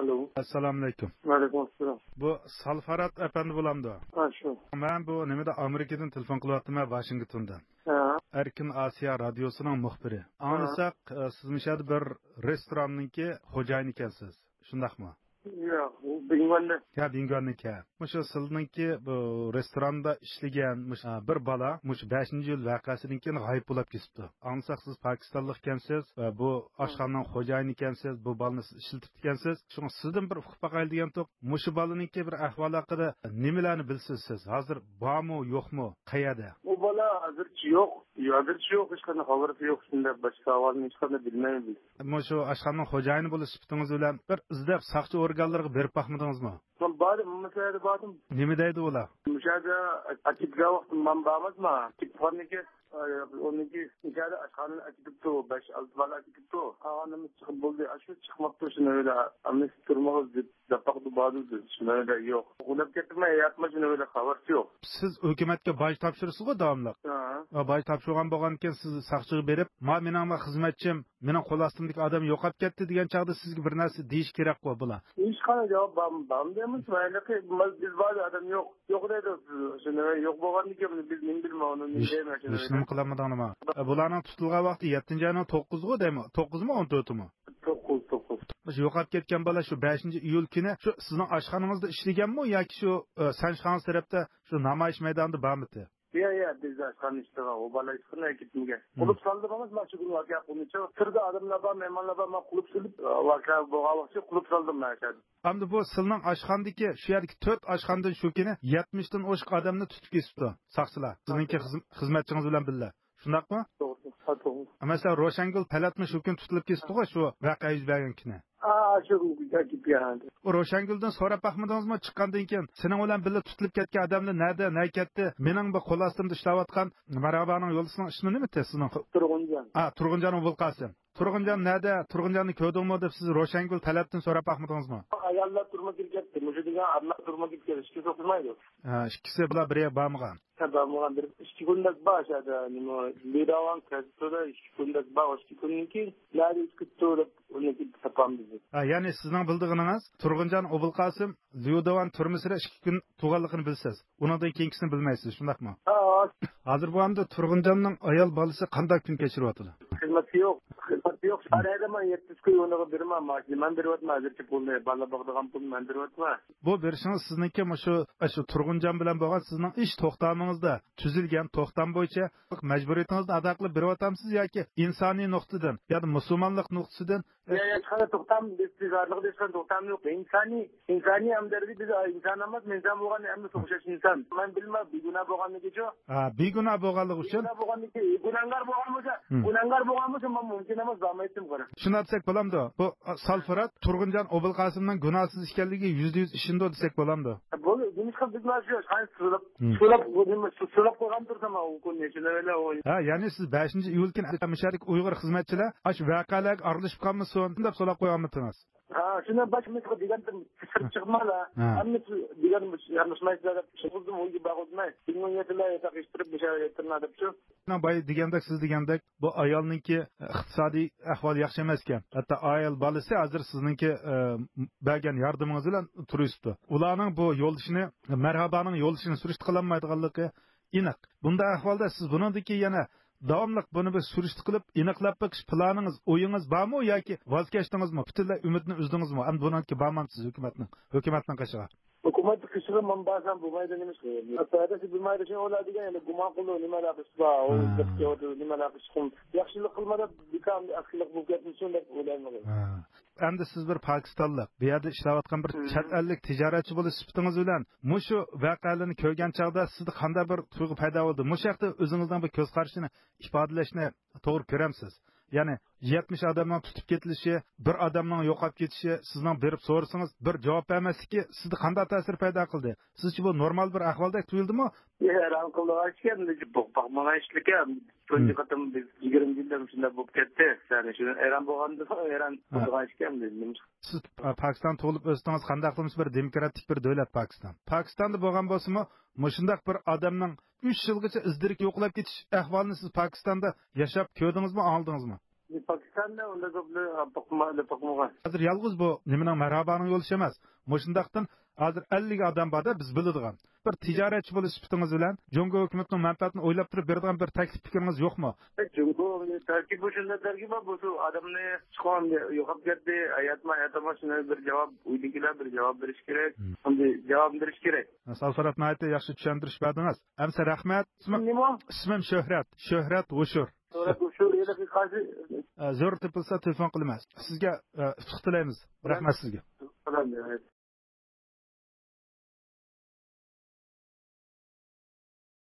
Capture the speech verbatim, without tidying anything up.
ئالو. ئەسسالامۇئەلەيكۇم. ۋەئەلەيكۇم ئەسسالام. بۇ سالفارات ئەپەندى بولامدۇ؟ ھە، شۇ. مەن بۇ نېمىدە ئامېرىكىدىن تېلېفون قىلىۋاتىمەن، ۋاشىنگتوندىن. ھە. ئەركىن ئاسىيا رادىيوسىنىڭ مۇخبىرى. ھە. ئاڭلىساق، ئە، سىز مۇشۇ يەردە بىر رېستوراننىڭكى خوجايىنى ئىكەنسىز. شۇنداقمۇ؟ ياق، ئۇ بىڭگۋەندە. يا، بىڭگۋەندىكى. مۇشۇ سىزنىڭكى بۇ رېستوراندا ئىشلىگەن مۇشۇ، ئە، بىر بالا مۇشۇ بەشىنچى ئىيۇل ۋەقەسىدىن كېيىن غايىب بولۇپ كېتىپتۇ. ئاڭلىساق، سىز پاكىستانلىق ئىكەنسىز ۋە بۇ ئاشخانىنىڭ خوجايىنى ئىكەنسىز، بۇ بالىنى سىز ئىشلىتىپتىكەنسىز. شۇڭا سىزدىن بىر ئۇقۇپ باقايلى دېگەنتۇق. مۇشۇ بالىنىڭكى بىر ئەھۋالى ھەققىدە نېمىلەرنى بىلىسىز سىز؟ ھازىر بارمۇ، يوقمۇ، قەيەردە؟ ئۇ بالا ھازىرچە يوق. ھازىرچە يوق، ھېچقانداق خەۋىرى يوق. شۇنداق باشقا ئەھۋالنى ھېچقانداق بىلمەيمىز بىز. مۇشۇ ئاشخانىنىڭ خوجايىنى بولۇش سۈپىتىڭىز بىلەن بىر ئىزدەپ ساقچى ئورگانلىرىغا بېرىپ باقمىدىڭىزمۇ؟ مەن باردىم، ھەممە يەردە باردىم. نېمە دەيدۇ ئۇلار؟ مۇشۇ يەردە ئاچىدىغان ۋاقتىم مەن بارمىزما؟ ئاچىدىغاننىكى، ئۇنىڭكى ئىچەردە ئاشخانىنى ئاچىدىپتۇ، بەش ئالتە بالا ئاچىدىپتۇ. قالغانلىرىمىز چىقىپ بولدى. ئاشۇ چىقماپتۇ، شۇنى ئۆيدە ئەمدى تۇرمىغىز دەپ دەپ باقتۇ، باردىم، شۇنى ئۆيدە يوق. ئۇناپ كەتتىمەن، ياتما، شۇنى ئۆيدە خەۋەرسى يوق. سىز ھۆكۈمەتكە باج تاپشۇرىسىزغۇ داۋاملىق؟ ھە. ھە، باج تاپشۇرغان بولغاندىكىن سىز ساقچىغا بېرىپ، ما مېنىڭ ما خىزمەتچىم، مېنىڭ قول ئاستىمدىكى ئادەم يوقاپ كەتتى دېگەن چاغدا سىزگە بىر نەرسە دېيىش كېرەكقۇ بۇلار. ھېچقانداق جاۋاب بار-، بارمىدى ئەمەس، ھېلىقى بىز بار ئادەم يوق، يوق دەيدۇ، شۇنى يوق بولغاندىكىن بىز نېمە بىلمەي ئۇنى نېمە دەيمەن، شۇنى ھېچ نېمە قىلالمىدىڭلارمۇ؟ ئە، بۇلارنىڭ تۇتۇلغان ۋاقتى يەتتىنچى ئاينىڭ توققۇزىغۇ دەيمۇ؟ توققۇزمۇ، ئون تۆتىمۇ؟ توققۇز، توققۇز. مۇشۇ يوقاپ كەتكەن بالا شۇ بەشىنچى ئىيۇل كۈنى شۇ سىزنىڭ ئاشخانىڭىزدا ئىشلىگەنمۇ ياكى شۇ، ئە، سەنشخاڭ تەرەپتە شۇ نامايىش مەيدانىدا بارمىتى؟ يا، يا، بىز ئاشخانا ئىشلىغان، ئۇ بالا ھېچقانداق كەتمىگەن. ھىم. قۇلۇپ سالدىم ئەمەس، مانا شۇ كۈنى ۋەقە قىلغۇچە سىرتتا ئادەملەر بار، مېھمانلار بار، مەن قۇلۇپ سېلىپ، ۋەقە بولغان ۋاقىتتا قۇلۇپ سالدىم مەن ئىچەردە. ئەمدى بۇ سىلنىڭ ئاشخانىدىكى شۇ يەردىكى تۆت ئاشخانىدىن شۇ كۈنى يەتمىشتىن ئوشۇق ئادەمنى تۇتۇپ كېتىپتۇ ساقچىلار. سىزنىڭكى خىز-، خىزمەتچىڭىز بىلەن بىللە. شۇنداقمۇ؟ توغرا، ھە، توغرا. مەسىلەن، روشەنگۈل پەلەتمۇ شۇ كۈنى تۇتۇلۇپ كېتىپتىغۇ، شۇ ۋەقە يۈز بەرگەن كۈنى. ھە، شۇ كۈنى. ئۇ روشەنگۈلدىن سوراپ باقمىدىڭىزمۇ؟ چىققاندىن كېيىن سېنىڭ بىلەن بىللە تۇتۇلۇپ كەتكەن ئادەملەر نەدە، نەگە كەتتى؟ مېنىڭ بۇ قول ئاستىمدا ئىشلەۋاتقان مەرھابانىڭ يولدىشىنىڭ ئىسمى نېمىتى سىزنىڭ؟ تۇرغۇنجان. ھە، تۇرغۇنجان ئوبۇلقاسىم. تۇرغۇنجان نەدە؟ تۇرغۇنجاننى كۆردۈڭمۇ دەپ سىز روشەنگۈل پەلەتتىن سوراپ باقمىدىڭىزمۇ؟ ئاياللار تۈرمىگە كەتتى. مۇشۇ دېگەن ئەرلەر تۈرمىگە كەتتى. ئىككىسى توختىمايدۇ. ھە، ئىككىسى بۇلار بىر يەرگە بارمىغان. ھە، بارمىغان. بىر ئىككى كۈندەك بار ئاشۇ يەردە. نېمە، لىداۋان كەتتى، ئىككى كۈندەك بار. ئىككى كۈندىن كېيىن نەدە ئۆتۈپ كەتتى دەپ ئۇنى تاپالمىدۇق. ھە، يەنى سىزنىڭ بىلىدىغىنىڭىز تۇرغۇنجان ئوبۇلقاسىم ليۇداۋان تۈرمىسىدە ئىككى كۈن تۇرغانلىقىنى بىلىسىز. ئۇنىڭدىن كېيىنكىسىنى بىلمەيسىز، شۇنداقمۇ؟ ھە. ھازىر بۇ ئەمدى تۇرغۇنجاننىڭ ئايال بالىسى قانداق كۈن كەچۈرۈۋاتىدۇ؟ خىزمەتى يوق، خىزمەتى يوق. شەھەردە مەن يەتتە يۈز كوي ئۇنىڭغا بېرىمەن، مانا، مەن بېرىۋاتىمەن ھازىرچە پۇلنى، بالا باقىدىغان پۇلنى مەن بېرىۋاتىمەن. بۇ بېرىشىڭىز سىزنىڭكى مۇشۇ، شۇ تۇرغۇنجان بىلەن بولغان سىزنىڭ ئىش توختامىڭىزدا تۈزۈلگەن توختام بويىچە مەجبۇرىيىتىڭىزنى ئادا قىلىپ بېرىۋاتامسىز ياكى ئىنسانىي نۇقتىدىن يا مۇسۇلمانلىق نۇقتىسىدىن يا، يا، ھېچقانداق توختام، بىز تىجارەتلىق ھېچقانداق توختام يوق. ئىنسانىي، ئىنسانىي ئەمدى بىز ئىنسان ئەمەس، ئىنسان بولغان ئەمدى ئوخشاش ئىنسان. مەن بىلمەي، بىگۇناھ بولغانلىكى شۇ. ھە، بىگۇناھ بولغانلىقى ئۈچۈن. بىگۇناھ بولغانلىكى، گۇناھگار بولغان بولسا، ھىم. گۇناھگار بولغان بولسا، مەن مۇمكىن ئەمەس، بارمايتتىم قارا. شۇنداق دېسەك بولامدۇ؟ بۇ، ئا، سالفىرات تۇرغۇنجان ئوبۇلقاسىمنىڭ گۇناھسىز ئىكەنلىكىگە يۈزدە يۈز ئىشىنىدۇ دېسەك بولامدۇ؟ بولدى، نېمىشقا بىز مانا شۇ ئاشخانىنى سولىپ، ھىم. سولىپ، بۇ نېمە، سو-، سولىپ قويغان تۇرسام، ئۇ كۈنى شۇنى ئۆيلە ئۇ. ھە، يەنى سىز بەشىنچى ئىيۇل كۈنى مۇشۇ يەردىكى ئۇيغۇر خىزمەتچىلەر ئاشۇ ۋەقەلەرگە ئارىلىشىپ قالمىسۇن دەپ سولاپ قويغانمىدىڭىز؟ ھە، شۇنى باشقا دېگەنتىم، سىرت چىقمالا. ھە. ھەممىسى دېگەن يانلىشمايسىلەر دەپ، شۇ قىزدىم ئۆيگە بارغۇزماي، بىر مىڭ يەتتە ياتاق ئىشتىرىپ، بىر شەھەر يەتتىرمە دەپ شۇ. بۇ دېگەندەك، سىز دېگەندەك، بۇ ئايالنىڭكى ئىقتىسادىي ئەھۋالى ياخشى ئەمەسكەن. ھەتتا ئايال بالىسى ھازىر سىزنىڭكى، ئە، بەرگەن ياردىمىڭىز بىلەن تۇرۇشۇپتۇ. ئۇلارنىڭ بۇ يولدىشىنى، مەرھابانىڭ يولدىشىنى سۈرۈشتە قىلالمايدىغانلىقى ئېنىق. بۇنداق ئەھۋالدا سىز بۇنىڭدىن كېيىن يەنە داۋاملىق بۇنى بىر سۈرۈشتە قىلىپ ئېنىقلاپ بېقىش پىلانىڭىز، ئويىڭىز بارمۇ ياكى ۋاز كەچتىڭىزمۇ؟ پۈتۈنلەي ئۈمىدنى ئۈزدىڭىزمۇ؟ ئەمدى بۇنىڭدىن كېيىن بارمامسىز ھۆكۈمەتنىڭ، ھۆكۈمەتنىڭ قېشىغا؟ ھۆكۈمەتنىڭ قېشىغا مەن بارسام بولمايدۇ نېمىشقا؟ ئەپەدىسى بولمايدۇ، شۇ ئۇلار دېگەن يەنە گۇمان قىلىدۇ، نېمە ئالاقىسى بار؟ ئۇ ھە. دەپ كېلىۋاتىدۇ، نېمە ئالاقىسى بار؟ ياخشىلىق قىلما دەپ، بىكار ئەسكىلىك بولۇپ كەتمىسۇن دەپ ئويلايمەن. ھە. ئەمدى سىز بىر پاكىستانلىق، بۇ يەردە ئىشلەۋاتقان بىر ھىم. چەت ئەللىك تىجارەتچى بولۇش سۈپىتىڭىز بىلەن مۇشۇ ۋەقەلەرنى كۆرگەن چاغدا سىزدە قانداق بىر تۇيغۇ پەيدا بولدى؟ مۇشۇ ھەقتە ئۆزىڭىزنىڭ بىر كۆز قارىشىنى ئىپادىلەشنى توغرا كۆرەمسىز؟ يەنى يەتمىش ئادەمنىڭ تۇتۇپ كېتىلىشى، بىر ئادەمنىڭ يوقاپ كېتىشى، سىزنىڭ بېرىپ سورىسىڭىز بىر جاۋاب بەرمەسلىكى سىزدە قانداق تەسىر پەيدا قىلدى؟ سىزچە بۇ نورمال بىر ئەھۋالدەك تۇيۇلدىمۇ؟ ھەيران قىلىدىغان ئىش ئىكەن، بۇ باقمىغان ئىشلىكەن. تۇنجى قېتىم بىز يىگىرمە يىلدىن شۇنداق بولۇپ كەتتى. يەنى شۇنى ھەيران بولغاندىن ھەيران قىلىدىغان ئىش ئىكەن. سىز، ئا، پاكىستان تۇغۇلۇپ ئۆستىڭىز، قانداق قىلمىسا بىر دېموكراتىك بىر دۆلەت پاكىستان. پاكىستاندا بولغان بولسىمۇ، مۇشۇنداق بىر ئادەمنىڭ ئۈچ يىلغىچە ئىز-دېرىكى يوقىلاپ كېتىش ئەھۋالىنى سىز پاكىستاندا ياشاپ كۆردىڭىزمۇ، ئاڭلىدىڭىزمۇ؟ پاكىستاندا ئۇنداق گەپلەر باقما-، باقمىغان. ھازىر يالغۇز بۇ نېمىنىڭ، مەرھابانىڭ يولۇشى ئەمەس. مۇشۇنداقتىن ھازىر ئەللىك ئادەم بار-دە، بىز بىلىدىغان. بىر تىجارەتچى بولۇش سۈپىتىڭىز بىلەن جۇڭگو ھۆكۈمىتىنىڭ مەنپەئەتىنى ئويلاپ تۇرۇپ بېرىدىغان بىر تەكلىپ پىكرىڭىز يوقمۇ؟ جۇڭگو تەركىبى شۇنداق تەركىب بار، بۇ ئادەمنى چىققان يوقاپ كەتتى، ھاياتمۇ ھايات ئەمەس، شۇنى بىر جاۋاب، ئۆيدىكىلەر بىر جاۋاب بېرىش كېرەك. مم. ئەمدى جاۋاب بېرىش كېرەك. ساۋ سالامەت، ناھايىتى ياخشى چۈشەندۈرۈش بەردىڭىز. ئەمسە رەھمەت. ئىسمىم، نېمە؟ ئىسمىم شۆھرەت. شۆھرەت غوشۇر. شۆھرەت غوشۇر، ھېلىقى قايسى؟ ئە، زۆرۈر تېپىلسا تېلېفون قىلىمەن. سىزگە، ئە، ئۇتۇق تىلەيمىز. رەھمەت سىزگە. سالام.